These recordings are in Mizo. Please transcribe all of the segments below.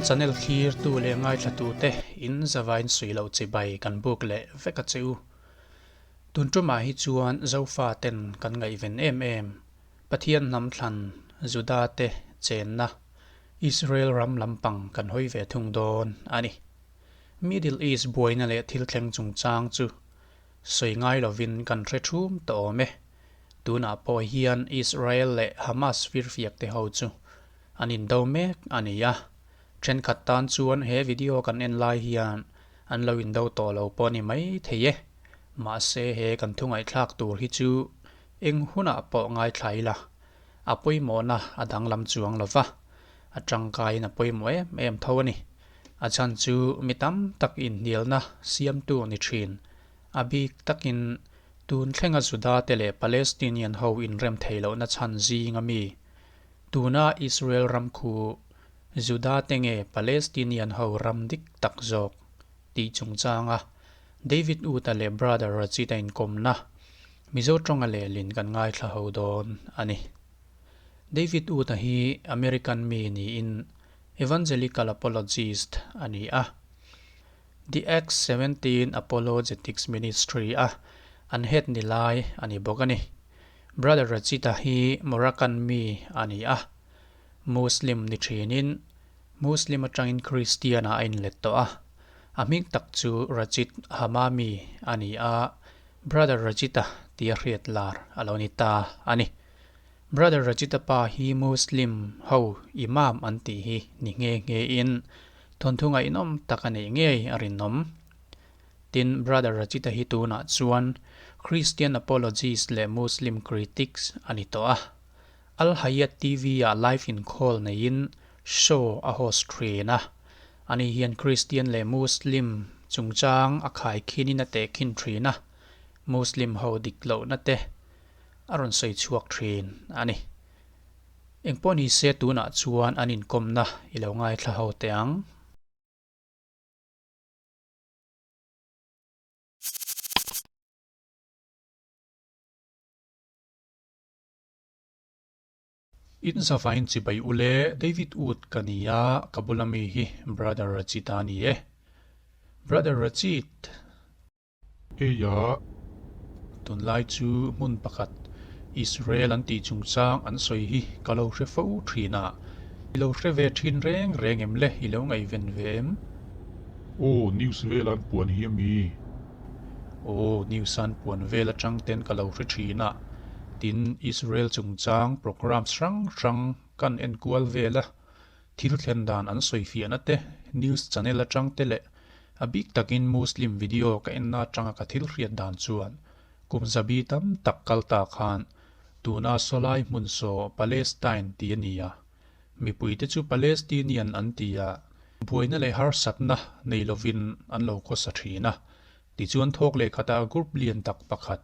Kan channel thlirtu leh ngaithlatute in zavain sui loh chibai kan buk leh vek a che u. Tun tumah hi chuan Zofa ten kan ngaihven em em, Pathian hnam thlan Juda te chenna Israel ram lampang kan hawi ve thung dawn a ni. Middle East buaina leh thil thleng chungchang chu sawi ngai lovin kan hre thum tawh awm e. Tunah pawh hian Israel leh Hamas firfiak te ho chu an indo mek a ni a. Thenkhat tan chuan he video kan en lai hian an lo indo tawh lo pawh a ni mai thei e. Mahse he kan thu ngaihthlak tur hi chu eng hunah pawh ngaithla ila a pawimawhna a danglam chuang lo va, a tangkaiin a pawimawh em em tho a ni. A chhan chu mi tam tak inhnialna siamtu a ni thin. A bik takin tun thlenga Juda te leh Palestinian ho inrem theih lohna chhan zing a mi. Tuna Israel ram khu Juda te nge Palestinian ho ram dik tak zawk tih chungchanga David Uta leh Brother Rachita inkawmna Mizo tawnga lehlin kan ngaithla ho dawn a ni. David Uta hi American mi niin Evangelical Apologist a ni a. The Acts 17 Apologetics Ministry a an head ni lai a ni bawk a ni. Brother Rachita hi Moroccan mi a ni a. Muslim ni thinin Muslim atangin Christian ah a inlet tawh a. A hming tak chu Rachid Hamami a ni a, Brother Rachita tia hriat lar a lo ni ta a ni. Brother Rachita pa hi Muslim ho Imam an tih hi ni nghe nghe in thawnthu ngaihnawm tak a neih ngei a rinawm. Tin, Brother Rachita hi tunah chuan Christian apologist leh Muslim critics a ni tawh a. Al Hayat TV ah live inkhâwl neiin show a host ṭhin a. Ani hian Christian leh Muslim chungchang a khaikhinin a tehkhin ṭhin a, Muslim ho dik lohna te a rawn sawi chhuak ṭhin a ni. Engpawh ni se tunah chuan an inkawmna i lo ngaithla ho teh ang. In zavain chibai u le, David Wood ka ni a, ka bula mi hi Brother Rachit a ni e. Brother Rachit! Heia. Tunlai chu hmun pakhat Israel an tih chungchang an sawi hi ka lo hre fo thin a, i lo hre ve thin reng reng em le, i lo ngaihven ve em? Aw, news vel an puan hi a mi? Aw, news an puan vel atang ten ka lo hre thin a, tin Israel chungchang programs hrang hrang kan enkual vel a, Thil thlen dan an sawi fiahna te, news channel atang te leh a bik takin Muslim video ka enna atanga ka thil hriat dan chuan kum zabi tam tak kal ta khan tuna sawlai hmun saw Palestine ti a ni a, mipuite chu Palestinian an ti a, buaina leh harsatna nei lovin an lo khawsa thin a, tichuan thawk leh khatah group lian tak pakhat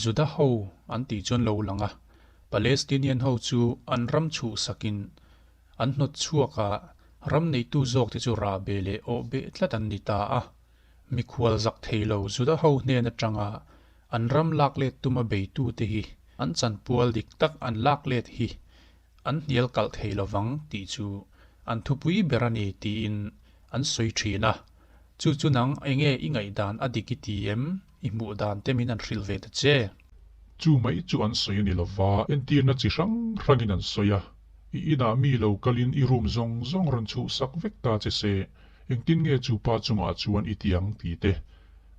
Juda ho an tih chuan lo lang a, Palestinian ho chu an ram chhuhsakin an hnawt chhuak a, ram neitu zawk te chu rah beh leh awh beh tlat an ni ta a. Mikhual zak thei lo Juda ho hnen atanga an ram lak let tuma beitu te hi an chanpual dik tak an lak let hi an hnial kalh thei lovang tih chu an thupui ber a ni tiin an sawi thin a. Chu chu nang enge i ngaihdan a dik i ti em? I hmuh dan te min an hrilh ve ta che. Chu mai chu an sawi a ni lova, entirna chi hrang hrangin an sawi a. I inah mi lo kalin i room zawng zawng rawn chhuhsak vek ta che se, engtin nge chu pa chungah chuan i ti ang ti te.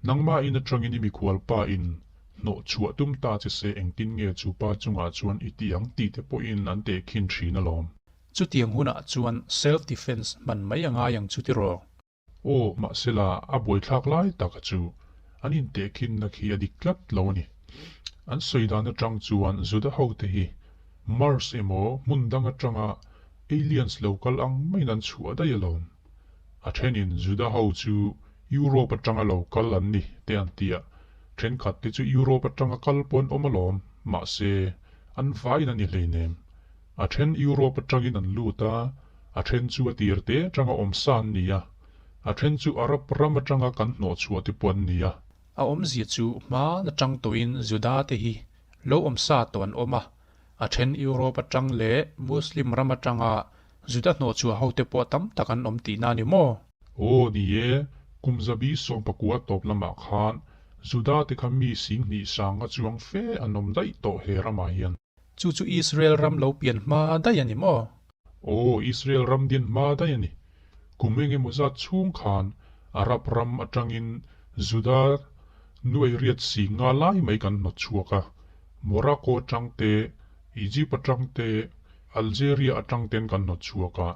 Nangmah in atangin i mikhual pa in hnawh chhuah tum ta che se engtin nge chu pa chungah chuan i ti ang tih te pawhin an tehkhin thin alawm. Chutiang hunah chuan self defense hman mai a ngai ang chu tiraw? Aw, mahsela a buaithlak lai taka chu an intehkhinna khi a dik tlat lo a ni. An sawi dan atang chuan Juda hote hi Mars emaw hmun dang atanga aliens lo kal ang maiin an chhuah daih alawm. A thenin Juda ho chu Europe atanga lo kal an ni te an ti a, thenkhat te chu Europe atanga kal pawh an awm alawm, mahse an vaiin a ni hleinem. A then Europe atangin an lut a, a then chu a tir te atanga awm sa an ni a, a then chu Arab ram atanga kan hnawh chhuah te pawh an ni a. A awmzia chu hma na tang tawhin Juda te hi lo awm sa tawh an awm a, a then Europe atang leh Muslim ram atanga. Juda hnawhchhuah hote pawh tam tak an awm tihna a ni maw? Aw ni e, kum zabi 19 tawp lamah khan Juda te kha mi 20,000 a chuang fe an awm daih tawh he ramah hian. Chu chu Israel ram lo pian hma daih a ni maw? Aw, Israel ram din hma daih a ni. Kum engemaw zat chhung khan Arab ram atangin Juda nuai riat 50,000 lai mai kan hnawt chhuak a. Morocco atang te, Egypt atang te, Algeria atang ten kan hnawt chhuak a.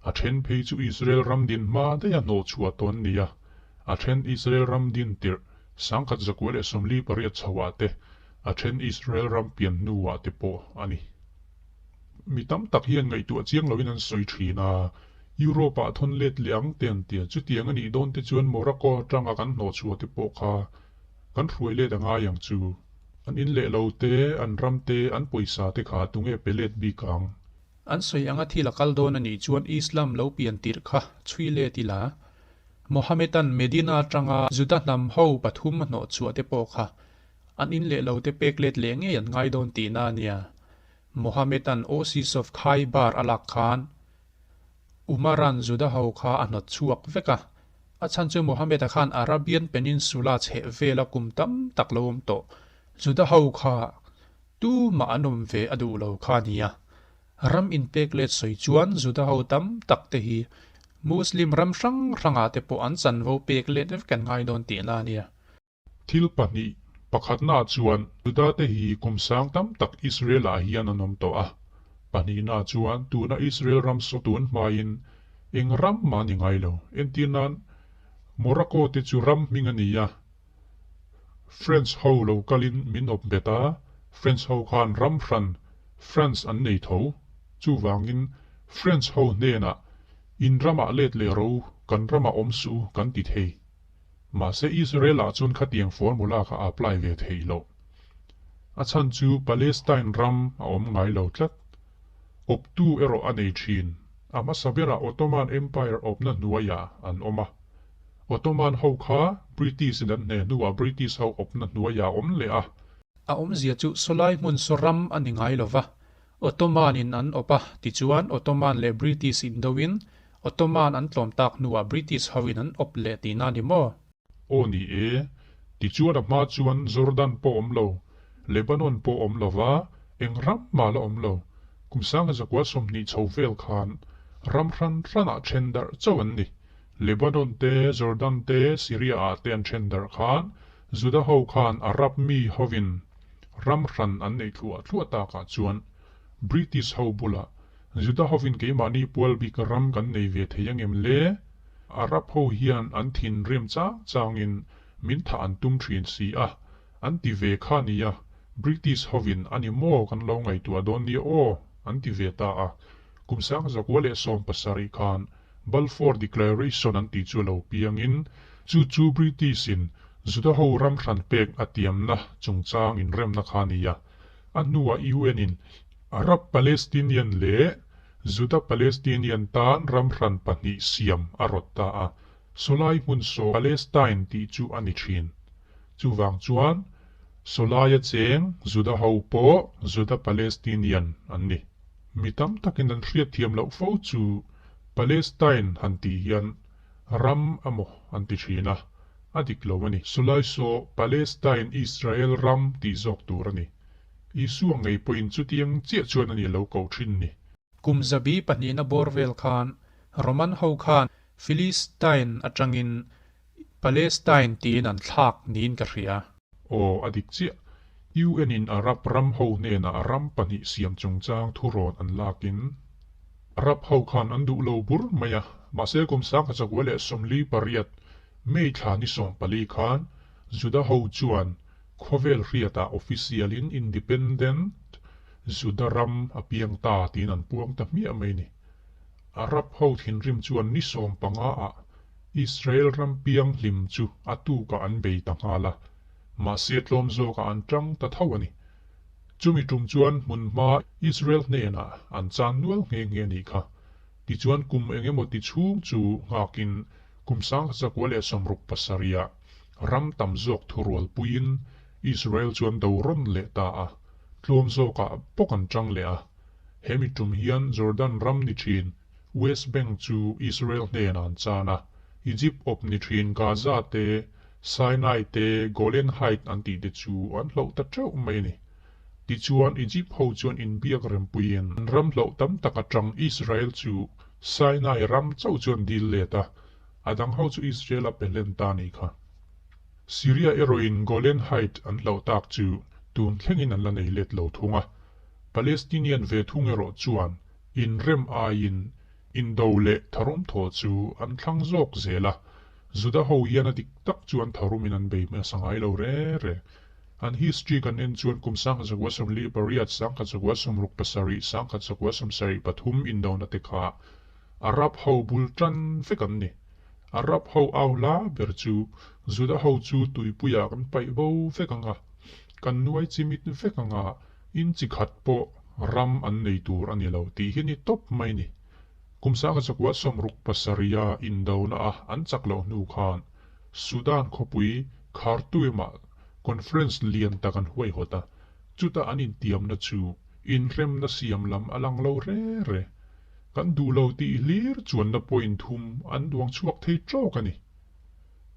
A then phei chu Israel ram din hma daih a hnawh chhuah tawh an ni a. A then Israel ram din tirh 1948 chhoah te a then Israel ram pian hnuah te pawh a ni. Mi tam tak hian ngaihtuah chiang loin an sawi thin a, Europe-ah thawn let leh ang te an ti a, chutiang a nih dawn te chuan Morocco atanga kan hnawhchhuah te pawh kha kan hruai let a ngai ang chu. An in leh lo te, an ram te, an pawisa te kha tunge pe let bik ang? An sawi anga thil a kal dawn a nih chuan Islam lo pian tirh kha chhui let ila, Mohammed-a'n Medina atanga Juda hnam ho pathum a hnawhchhuah te pawh kha An in leh lo te pek let leh ngei an ngai dawn tihna a nia. Mohammed-a'n Oasis of Khaybar a lak khan Umar-a'n Juda ho kha a hnawt chhuak vek a. A chhan chu Mohammed-a khan Arabian Peninsula chheh vela kum tam tak lo awm tawh Juda ho kha tumah an awm ve a duh lo kha a nia. Ram inpek let sawi chuan Juda ho tam tak te hi Muslim ram hrang hrangah te pawh an chanvo pek let vek an ngai dawn tihna a nia. Thil pahnih, pakhatnaah chuan Judate hi kum sang tam tak Israel-ah hian an awm tawh a. Pahnihnaah chuan tuna Israel ram saw tun hmain eng ram mah a ni ngai lo. Entir nan, Morocco te chu ram hming a ni a, French ho lo kalin min awp bet a, French ho khan ram hran France an nei tho. Chuvangin French ho hnenah in ramah let leh ro, kan ramah awm suh u kan ti thei. Mahse Israel-ah chuan khatiang formula kha a apply ve theih loh. A chhan chu Palestine ram a awm ngai lo tlat. Awptu erawh a nei thin. A hmasa berah Ottoman Empire awpna hnuaiah an awm a. Ottoman ho kha British in an hneh hnuah British ho awpna hnuaiah a awm leh a. A awmzia chu sawlai hmun saw ram a ni ngai lova, Ottoman in an awp a, tichuan Ottoman leh British indoin Ottoman an tlawm tak hnuah British ho in an awp leh tihna a ni maw? Aw ni e, tichuan a hma chuan Jordan pawh awm lo, Lebanon pawh awm lo va, eng ram mah la awm lo. Kum 1920 chho vel khan ram hran hranah then darh chauh an ni. Lebanon te, Jordan te, Syria ah te an then darh khan Juda ho khan Arab mi hovin ram hran an neih thluah thluah takah chuan British ho bulah Juda hovin keimahni pual bik ram kan nei ve thei angem le? Arab ho hian an thinrim chang changin min thah an tum thin si a, an ti ve kha nia, British hovin a ni maw kan lo ngaihtuah dawn nia aw, an ti ve ta a. Kum 1917 khan Balfour Declaration an tih chu a lo piangin, chu chu British-in Juda ho ram hran pek a tiamna chungchang inremna kha nia. A hnuah UN-in Arab Palestinian leh Juda Palestinian tan ram hran pahnih siam a rawt ta a, sawlai hmun saw Palestine tih chu a ni thin. Chuvang chuan sawlaia cheng Juda ho pawh Juda Palestinian an ni. Mi tam takin an hriatthiam loh fo chu Palestine han tih hian ram emaw an ti thin a, a dik lo a ni. Sawlai saw Palestine Israel ram tih zawk tur a ni. Isua ngei pawhin chutiang chiah chuan a ni lo koh thin ni. Kum zabi pahnihna bawr vel khan Roman ho khan Philistine atangin Palestine tiin an thlak niin ka hria. Aw, a dik chiah. UN in Arab ram ho hnenah ram pahnih siam chungchang thurawn an lakin Arab ho khan an duh lo bur mai a, mahse kum 1948 May thla ni 14 khan Juda ho chuan Khawvel hriatah official-in independent Juda ram a piang ta tiin an puang ta hmiah mai ni. Arab ho thinrim chuan ni 15 ah Israel ram piang hlim chu a tukah an bei ta nghal a, mahse tlawm zawkah an tang ta tho a ni. Chumi tum chuan hmunhma Israel hnenah an chan nual nghe nghe nih kha. Tichuan kum eng emaw ti chhung chu nghakin kum 1967 ah Ram tam zawk thurualpuiin Israel chuan do rawn leh ta a, tlawm zawkah bawk an tang leh a. He mi tum hian Jordan ram ni thin. West Bank chu Israel hnenah an chan a, Egypt awp ni thin Gaza te, Sinai te, Golan Height an tih te chu an hloh ta teuh mai a ni. Tichuan Egypt ho chuan inbiak rempuiin an ram hloh tam tak atang Israel chu Sinai ram chauh chuan dil let a, a dang ho chu Israel a pe hlen ta a nih kha. Syria erawhin Golan Height an hloh tak chu tun thlengin an la nei let lo thung a, Palestinian ve thung erawh chuan inrem aiin indo leh tharum thaw chu an thlang zawk zel a, Juda ho hian a dik tak chuan tharumin an bei hmasa ngai lo re re. An history kan en chuan kum 1948, 1967, 1973 indona te kha Arab ho bul tan vek an ni. Arab ho au hla ber chu Juda ho chu tuipuiah kan paih bo vek ang a, kan nuai chimit vek ang a, In chi khat pawh ram an nei tur a ni lo tih hi ni tawp mai ni. Kum 1967 a indona a an chak loh hnu khan Sudan khawpui Khartoum-ah conference lian tak an huaihawt a, chuta an intiamna chu inremna siam lam a lang lo re re. Kan duh lo tih hlir chuanna point thum an duang chhuak thei tawk a ni.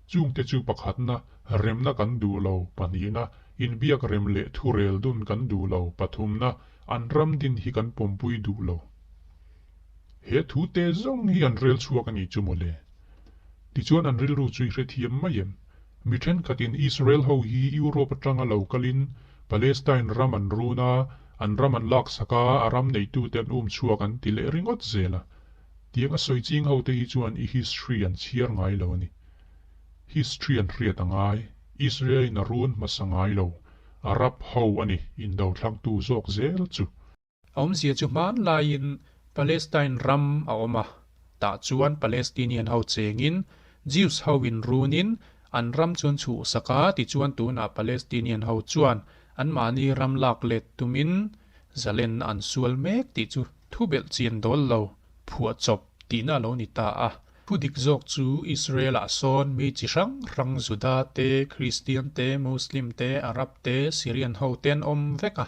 Chungte chu pakhatna, remna kan duh lo, pahnihna, inbiak rem leh thurel dun kan duh lo, pathumna, an ram din hi kan pawmpui duh lo. He thu te zawng hi an rel chhuak a nih chu mawle. Tichuan an rilru chu i hrethiam mai em? Mi thenkhatin Israel ho hi Europe atanga lo kalin Palestine ram an run a, an ram an laksak a, a ram neitute an um chhuak an ti leh ringawt zel a. Tiang a sawi ching ho te hi chuan i history an chhiar ngai lo a ni. History an hriat a ngai. Israel in a run hmasa ngai lo. Arab ho a ni indo thlangtu zawk zel chu. A awmzia chu hmanlaiin Palestine ram a awm a, tah chuan Palestinian ho chengin Jews ho in runin an ram chu an chhuhsak a, tichuan tunah Palestinian ho chuan anmahni ram lak let tumin zalenna an sual mek tih chu Thu belh chian dawl lo, phuah chawp tihna a lo ni ta a. Thu dik zawk chu Israel-ah sawn mi chi hrang hrang Juda te, Kristian te, Muslim te, Arab te, Syrian ho te an awm vek a.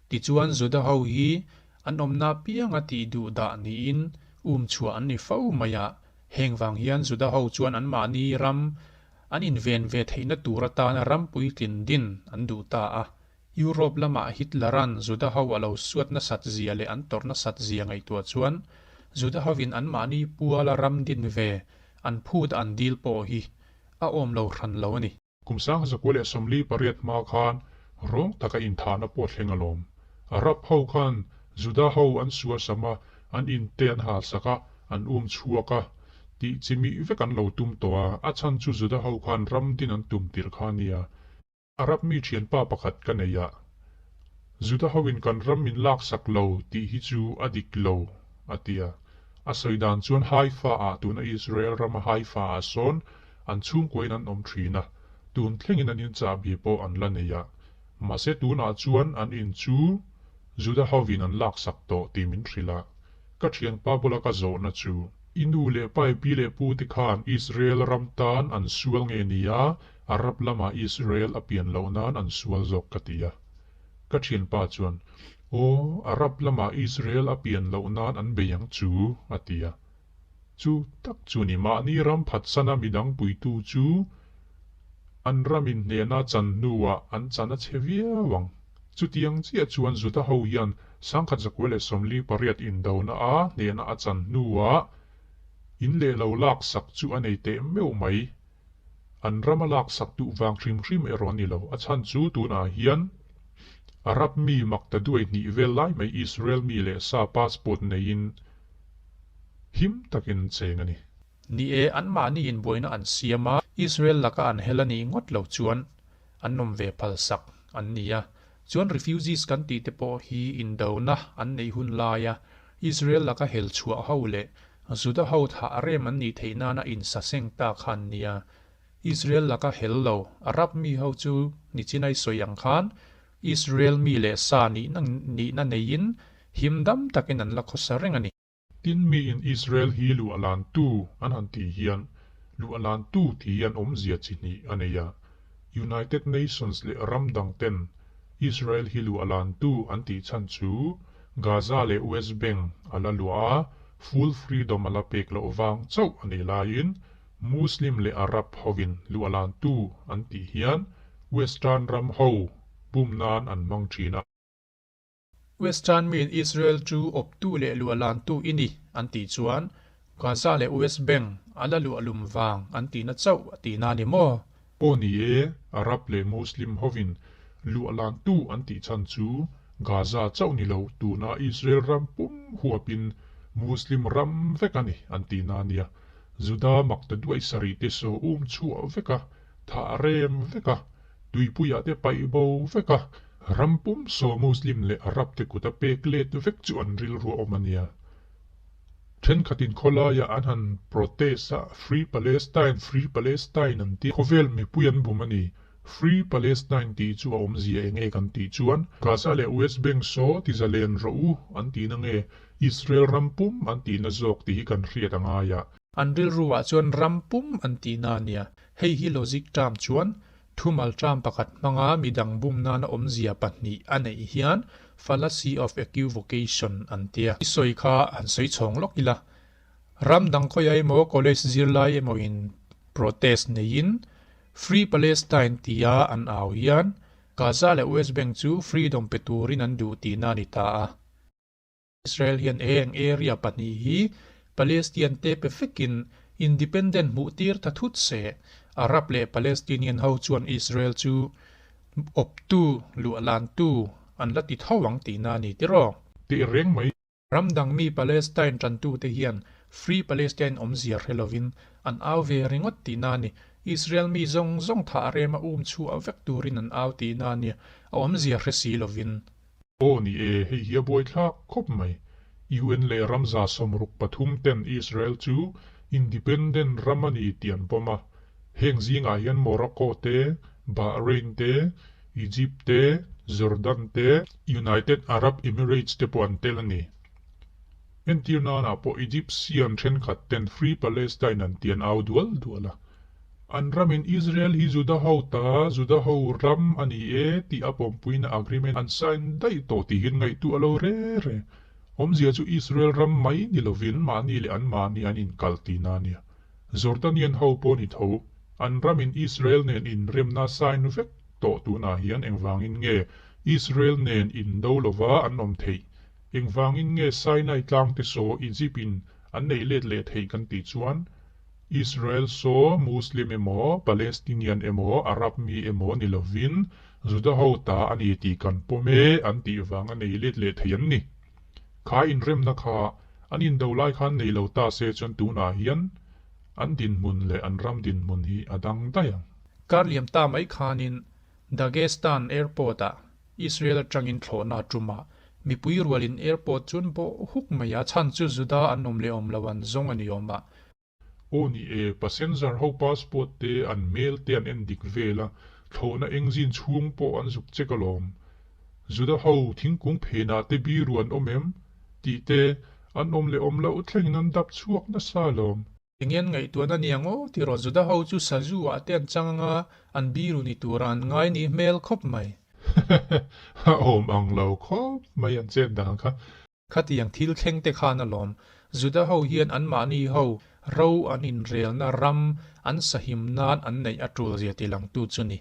Tichuan Juda ho hi an awmna pianga tih duh dah niin um chhuah an ni fo mai a. Heng vang hian Juda ho chuan anmahni ram an inven ve theihna tur atana ram puitlin din an duh ta a. Europe lamah Hitler-a'n Juda ho a lo suat nasat zia leh an tawrh nasat zia ngaihtuah chuan Juda hovin anmahni puala ram din ve an phut a an dil pawh hi a awm lo hran lo a ni. Kum 1948 hma khan rawng taka inthahna pawh thleng alawm. Arab ho khan Juda ho an suasam a, an inte an halsak a, an um chhuak a, tih chimih vek an lo tum tawh a, a chhan chu Juda ho khan ram din an tum tirh kha a nia. Arab mi thianpa pakhat ka nei a, Juda hoin kan ram min laksak lo tih hi chu a dik lo, a ti a. A sawi dan chuan Haifa ah tuna Israel rama Haifa ah sawn an chhungkuain an awm thin a, tun thlengin an in chahbi pawh an la nei a. Mahse tunah chuan an in chu Juda hoin an laksak tawh tih min hrilh a. Ka thianpa bula ka zawhna chu, I nu leh pa i pi leh pu te khan Israel ram tan an sual nge nia Arab lamah Israel a pian loh nan an sual zawk ka ti a. Ka thianpa chuan, Aw, Arab lamah Israel a pian loh nan an bei ang chu, a ti a. Chu tak chu ni, mahni ram phatsana midang puitu chu an ramin hnehna chan hnuah an chan a chhe viau ang. Chutiang chiah chuan Juda ho hian 1948 indona a hnehna a chan hnuah in leh lo laksak chu a nei teh meuh mai. An ram a laksak duh vang hrim hrim erawh a ni lo. A chhan chu tunah hian Arab mi makta duai hnih vel lai mai Israel mi leh sa passport neiin him takin an cheng a ni. Ni e, anmahni inbuaina an siam a, Israel laka an hel a nih ngawt lo chuan an awm ve phalsak an ni a. Chuan refugees kan tih te pawh hi indona an neih hun laia Israel laka hel chhuah ho leh Juda ho thah rem an nih theih nana insaseng ta kha an nia. Israel laka hel lo, Arab mi ho chu nichinai sawi ang khan Israel mi leh sa nihna nihna neiin him dam takin an la khawsa reng a ni. Tin miin Israel hi luah lantu an han tih hian luah lantu tih hian awmzia chi hnih a nei a. United Nations leh ram dang ten Israel hi luah lantu an tih chhan chu Gaza leh West Bank a la luah a. full freedom a la pek loh vang chauh a nih laiin Muslim leh Arab hovin luahlantu an tih hian Western ram ho bum nan an hmang thin a. Western miin Israel chu awptu leh luahlantu i ni an tih chuan Gaza leh West Bank a la luahlum vang an tihna chauh a tihna a ni maw? Aw ni e, Arab leh Muslim hovin luahlantu an tih chhan chu Gaza chauh ni lo tuna Israel ram pum huapin Muslim ram vek a ni an tihna a nia. Juda makta duaih sarih te saw um chhuah vek a, thah rem vek a, tuipuiah te paih bo vek a, ram pum saw Muslim leh Arab te kut a pek let vek chu an rilru a awm a nia. Thenkhatin khawlaiah an han protest a, Free Palestine, Free Palestine an ti a, khawvel mipui an bum a ni. Free Palestine tih chu a awmzia eng nge kan tih chuan, Gaza leh West Bank saw ti zalen rawh u an tihna nge Israel ram pum an tihna zawk tih hi kan hriat a ngai a. An rilruah chuan ram pum an tihna a nia. Hei hi logic term chuan Thumal term pakhat hmanga midang bum nana awmzia pahnih a neih hian fallacy of equivocation an tia. I sawi kha han sawi chhawng lawk ila. Ram dang khawiah emaw college zirlai emaw in protest neiin Free Palestine tia an au hian Gaza leh West Bank chu freedom pe turin an duh tihna a ni ta a. Israel hian eng area pahnih hi Palestian te pe fekin independent hmuh tir ta thut se, Arab leh Palestinian ho chuan Israel chu awptu, luahlantu an la ti tho ang tihna a ni tiraw? Teh reng mai. Ram dang mi Palestine tantute hian Free Palestine awmzia hre lovin an au ve ringawt tihna a ni. Israel mi zawng zawng thah rema um chhuah vek turin an au tihna a ni, a awmzia hre si lovin. Aw ni e, hei hi a buaithlak khawp mai. UN leh ramza 63 ten Israel chu independent ram a ni tih an pawm a. Heng zingah hian Morocco te, Bahrain te, Egypt te, Jordan te, United Arab Emirates te pawh an tel a ni. Entir nanah pawh Egyptian thenkhat ten Free Palestine an ti an au dual dual a. An ramin Israel hi Juda ho ta, Juda ho ram a ni e tih a pawmpuina agreement an sign daih tawh tihin ngaihtuah lo re re. Awmzia chu Israel ram mai ni lovin mahni leh anmahni an inkal tihna a nia. Jordanian ho pawh ni tho, an ramin Israel nen inremna sign vek tawh tunah hian engvangin nge Israel nen indo lova an awm theih? Engvangin nge Sinai tlang te saw Egypt in an neih let leh theih kan tih chuan Israel saw Muslim emaw, Palestinian emaw, Arab mi emaw ni lovin Juda ho ta a ni tih kan pawm e an tih vang a nei let leh thei an ni. Kha inremna kha an indo lai khan nei lo ta se chuan tunah hian an dinhmun leh an ram dinhmun hi a dang daih ang. Kar liam ta mai khanin Dagestan Airport-ah Israel atangin thlawhna a tum a, mipui rualin airport chu an bawh huk mai a, chhan chu Juda an awm leh awm lo an zawng a ni awm a. Aw ni e, passenger ho passport te an hmel te an en dik vel a, thlawhna engine chhung pawh an zuk chek alawm. Juda ho thingkung phenah te biru an awm em? tih te an awm leh awm loh thlengin an dap chhuak nasa alawm. Engin ngaihtuahna ni ang aw tih rawh Juda ho chu sazu ah te an chang anga an biru ni tura an ngai nih hmel khawp mai. A awm ang lo khawp mai an chet dan kha. Khatiang thil thleng te khan alawm Juda ho hian anmahni ho ro an inrelna ram an sahim nan an neih a tul zia ti langtu chu ni.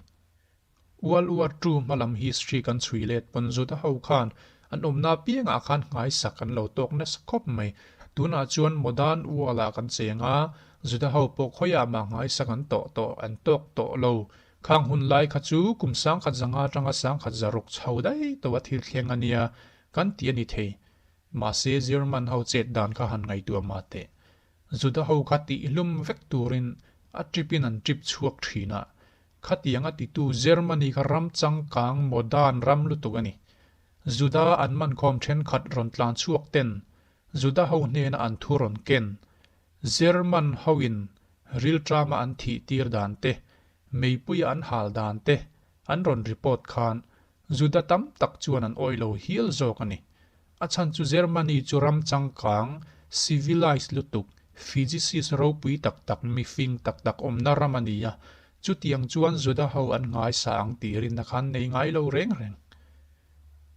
World War Two hmalam history kan chhui let pawn Juda ho khan an awmna apiangah khan nghaisak an lo tawk nasa khawp mai. Tunah chuan modern world ah kan cheng a, Juda ho pawh khawiah mah nghaisak an tawh tawh an tawk tawh lo. Khang hun lai kha chu kum 1005 atanga 1006 chho daih tawh a thil thleng a nia kan ti a ni thei. Mahse German ho chet dan kha han ngaihtuah mah teh. Juda ho kha tihlum vek turin a trip in an trip chhuak thin a, Khatiang a titu Germany kha ram changkang modern ram lutuk a ni. Juda an mankhawm thenkhat rawn tlan chhuak ten Juda ho hnena an thu rawn ken. German hoin rilṭama an thih tir dan te, meipuia an hal dan te an rawn report khan Juda tam tak chuan an awih lo hial zawk a ni. A chhan chu Germany chu ram changkang, civilized lutuk, physicist ropui tak tak, mifing tak tak awmna ram a ni a, chutiang chuan Juda ho an ngaisa ang tih rinna khan nei ngai lo reng reng.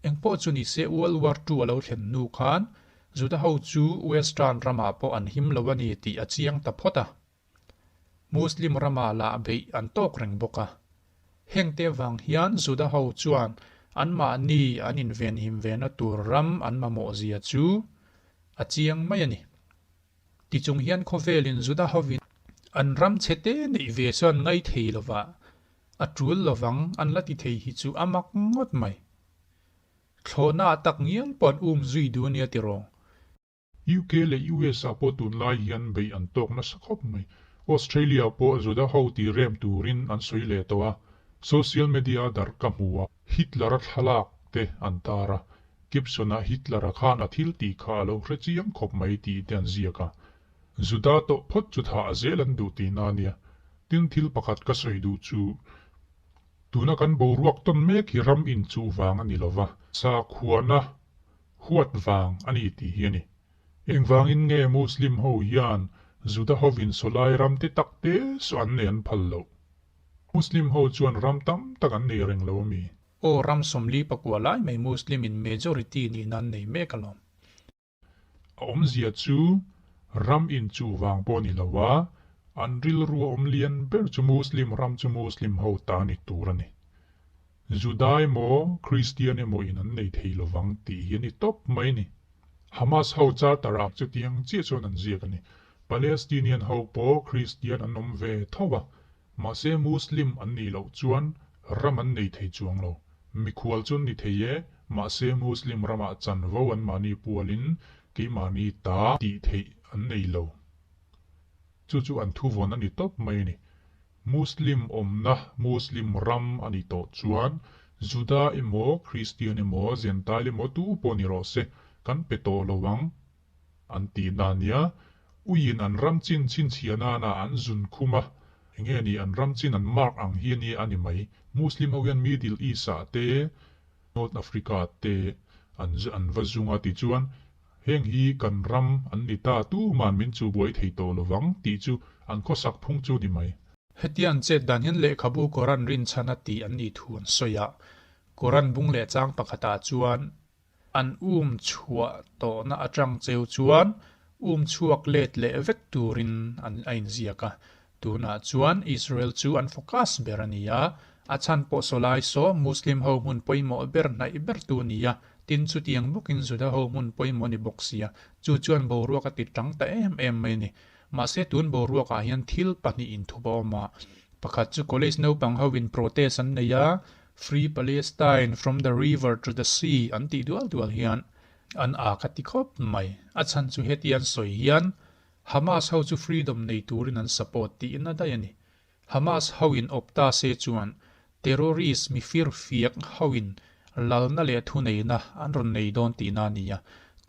Engpawh chu ni se World War Two a lo thlen hnu khan Juda ho chu Western ramah pawh an him lo a ni tih a chiang ta phawt a. Muslim ramah lah beih an tawk reng bawk a. Hengte vang hian Juda ho chuan anmahni an invenhim vena tur ram an mamawh zia chu a chiang mai a ni. Tichung hian khawvelin Juda hovin an ram chhe te neih ve chuan ngai thei lova a tul lovang an la ti thei hi chu a mak ngawt mai. Thlawhna tak ngial pawh an um zui duh a nia tiraw? UK leh US ah pawh tunlai hian beih an tawk nasa khawp mai. Australia pawh Juda ho ti rem turin an sawi leh tawh a, social media a darh ka hmu a, Hitler-a thlalak te an tar a, Gibson-a Hitler-a khan a thil tih kha a lo hre chiang khawp mai tih te an ziak a. Juda tawh phawt chu thah zel an duh tihna a nia. Tin thil pakhat ka sawi duh chu tuna kan boruak tawn mek hi ram inchuh vang a ni lova, sakhuana huat vang a ni tih hi a ni. Engvangin nge Muslim ho hian Juda hovin sawlai ram te tak te saw an nei an phal loh? Muslim ho chuan ram tam tak an nei reng lo a mi? Aw ram 44 lai mai Muslim in majority nihna an nei mek alawm. A awmzia chu ram inchuh vang pawh ni lo a, an rilru a awm lian ber chu Muslim ram chu Muslim ho ta ni tur a ni. Juda emaw Kristian emaw in an nei thei lovang tih hi a ni tawp mai ni. Hamas ho charter ah chutiang chiah chuan an ziak a ni. Palestinian ho pawh Kristian an awm ve tho a, mahse Muslim an nih loh chuan ram an nei thei chuang lo. Mikhual chu an ni thei e, mahse Muslim ramah chanvo an mahni pualin keimahni ta tih theih an nei lo. Chu chu an thuvawn a ni tawp mai a ni. Muslim awmna Muslim ram a nih tawh chuan Juda emaw Kristian emaw Zentail emaw tu pawh ni rawh se kan pe tawh lo ang an tih na nia. Uiin an ram chin chhinchhiah nana an zun khum a, enge ni an ram chin an mark ang hi ania a ni mai. Muslim ho hian Middle East ah te North Africa te an an va zung a tichuan Heng hi kan ram an ni ta, tuman min chu buai thei tawh lovang tih chu an khawsak phung chu ni mai. Hetia an chet dan hian lehkhabu Koran rinchhan a tih an nih thu an sawi a, Koran bung leh chang pakhatah chuan an um chhuah tawhna atang cheu chuan um chhuak let leh vek turin an a inziak a, Tunah chuan Israel chu an focus ber a ni a, a chhan pawh sawlai saw Muslim ho hmun pawimawh ber hnaih ber tu a ni a, tin chutiang bawkin Juda ho hmun pawimawh a ni bawk sia, chu chuan boruak a ti tang ta em em mai a ni. Mahse tun boruakah hian thil pahnih inthup a awm a, pakhat chu college naupang ho in protest an nei a, Free Palestine from the river to the sea an tih dual dual hian an ak a ti khawp mai. A chhan chu heti an sawi hian Hamas ho chu freedom nei turin an support tiin a daih a ni. Hamas ho in awp ta se chuan terrorist mi firfiak ho in lalna leh thuneihna an rawn nei dawn tihna a ni a,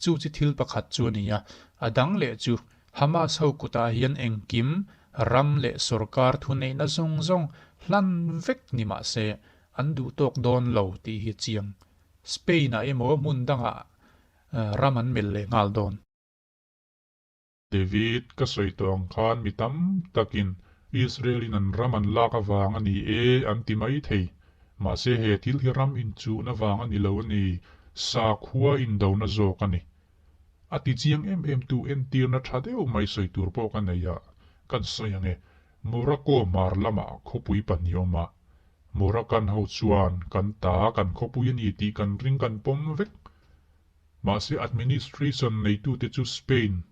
chu chi thil pakhat chu a ni a. A dang leh chu Hamas ho kutah hian engkim ram leh sorkar thuneihna zawng zawng hlan vek ni mah se an duh tawk dawn lo tih hi chiang. Spain ah emaw hmun dangah ram an melh leh nghal dawn. David, ka sawi tawh ang khan mi tam takin Israel-in an ram an lak avang a ni e an ti mai thei. Mahse he thil hi ram inchuhna vang a ni lo a ni, sakhua indona zawk a ni. A ti chiang em em tu entirna tha deuh mai sawi tur pawh ka nei a, kan sawi ang e. Morocco hmar lamah khawpui pahnih awm a, Moroccan ho chuan kan ta kan khawpui a ni tih kan ring kan pawm vek. Mahse administration neitute chu Spain,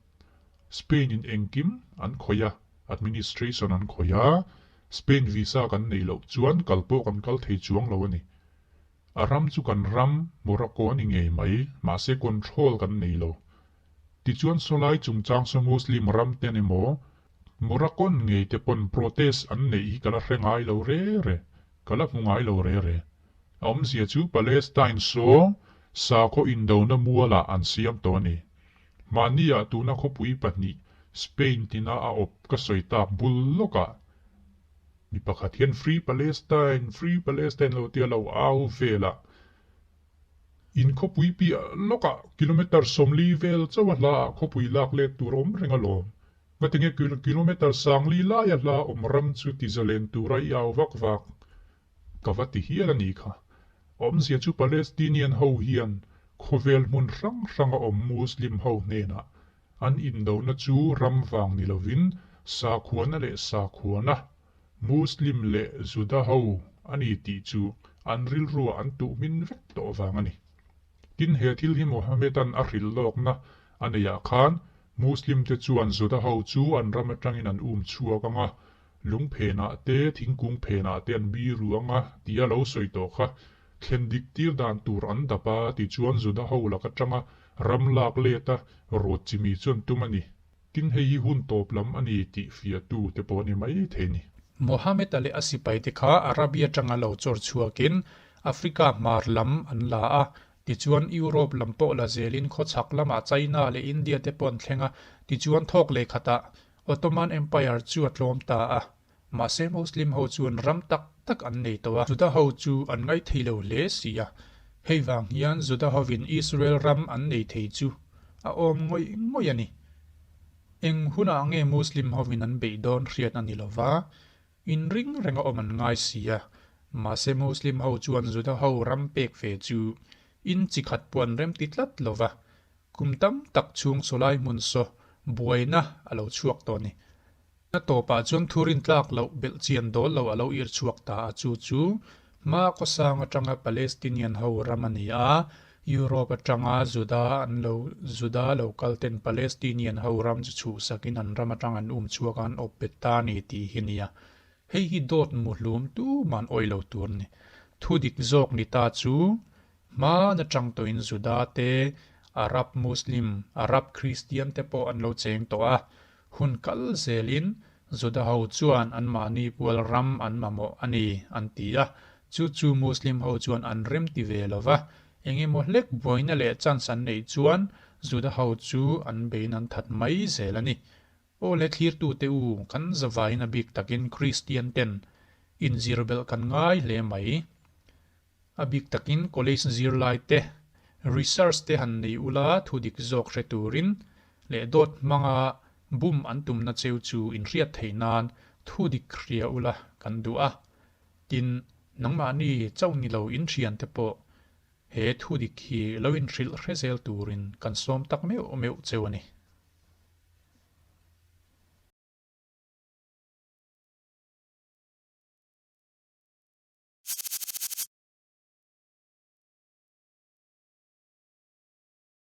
Spain in engkim an khawih a, administration an khawih a, Spain visa kan neih loh chuan kal pawh kan kal thei chuang lo a ni. A ram chu kan ram, Morocco a ni ngei mai, mahse control kan nei lo. Tichuan sawlai chungchang saw Muslim ram ten emaw, Moroccan ngei te pawn protest an neih hi ka la hre ngai lo re re, ka la hmu ngai lo re re. A awmzia chu Palestine saw sakhaw indona mualah an siam tawh a ni. Mahniah tuna khawpui pahnih Spain tina a awp ka sawi tak bul lawkah mi pakhat hian Free Palestine, Free Palestine lo tia lo au velah in khawpui piah lawkah kilometre 40 vel chauh a hla ah khawpui lak let tur a awm reng alawm. Ngatinge kilometre 50 laia hla awm ram chu ti zalen tura i au vak vak. Ka va ti hial a nih kha. Awmzia chu Palestinian ho hian Khawvel hmun hrang hranga awm Muslim ho hnenah an indona chu ram vang ni lovin sakhuana leh sakhuana, Muslim leh Juda ho a ni tih chu an rilruah an tuhmin vek tawh vang a ni. Tin, he thil hi Mohammed-a'n a hrilh lawkna a neihah khan Muslim te chuan Juda ho chu an ram atangin an um chhuak ang a, lung phenah te, thingkung phenah te an biru ang a tia lo sawi tawh kha thlen dik tir dan tur an dap a, tichuan Juda ho lak atanga ram lak let a rawt chimi chu an tum a ni. Tin, hei hi hun tawp lam a ni tih fiahtu te pawh a ni mai thei a ni. Mohammed-a leh a sipaite kha Arabia atanga lo chawr chhuakin Africa hmar lam an la a, tichuan Europe lam pawh la zelin khawchhak lamah China leh India te pawh an thleng a, tichuan thawk leh khatah Ottoman Empire chu a tlawm ta a. Mahse Muslim ho chuan ram tak tak an nei tawh a, Juda ho chu an ngaithei lo hle si a. Hei vang hian Juda hovin Israel ram an nei thei chu a awm ngawih ngawih a ni. Eng hunah nge Muslim hovin an beih dawn hriat a ni lo va, inring renga awm an ngai si a. Mahse Muslim ho chuan Juda ho ram pek ve chu in chi khat pawh an remti tlat lo va, kum tam tak chhung sawlai hmun saw buaina a lo chhuak tawh a ni. A tawpah chuan thurin tlak loh belh chian dawl lo a lo ir chhuak ta a, chu chu hma khawsang atanga Palestinian ho ram a ni a, Europe atanga Juda an lo Juda lo kal ten Palestinian ho ram chu chhuhsakin an ram atang an um chhuak a an awp bet ta a ni tih hi nia. Hei hi dawt muhlum tuman awih lo tur a ni. Thu dik zawk ni ta chu Hmaan atang tawhin Juda te, Arab Muslim, Arab Kristian te pawh an lo cheng tawh a. Hun kal zelin Juda ho chuan anmahni pual ram an mamawh a ni an ti a. Chu chu Muslim ho chuan an rem ti ve lo va. Eng emaw hlek buaina leh chance an neih chuan Juda ho chu an bein an that mai zel a ni. Aw le thlirtute u, kan zavaiin a bik takin Kristian ten inzir belh kan ngai hle mai. A bik takin college zirlai te research te han nei ula thu dik zawk hre turin leh dawt hmanga bum an tumna cheu chu inhriat theih nan thu dik hria ula kan duh a. Tin, nangmahni chauh ni lo inthian te pawh he thu dik hi lo inhrilh hre zel turin kan sawm tak meuh meuh cheu a ni.